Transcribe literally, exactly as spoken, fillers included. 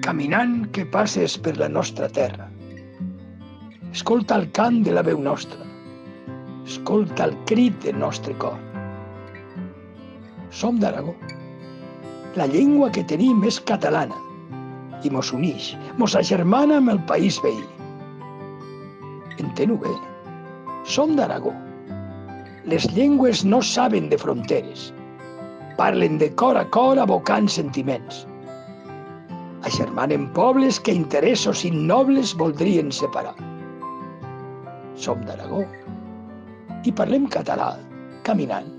Caminant que passes per la nostra terra, escolta el cant de la veu nostra, escolta el crit del nostre cor. Som d'Aragó. La llengua que tenim és catalana i mos unix, mos agermana amb el país veí. Entén-ho bé. Som d'Aragó. Les llengües no saben de fronteres. Parlen de cor a cor abocant sentiments. Agermanen pobles que interessos innobles voldrien separar. Som d'Aragó i parlem català caminant.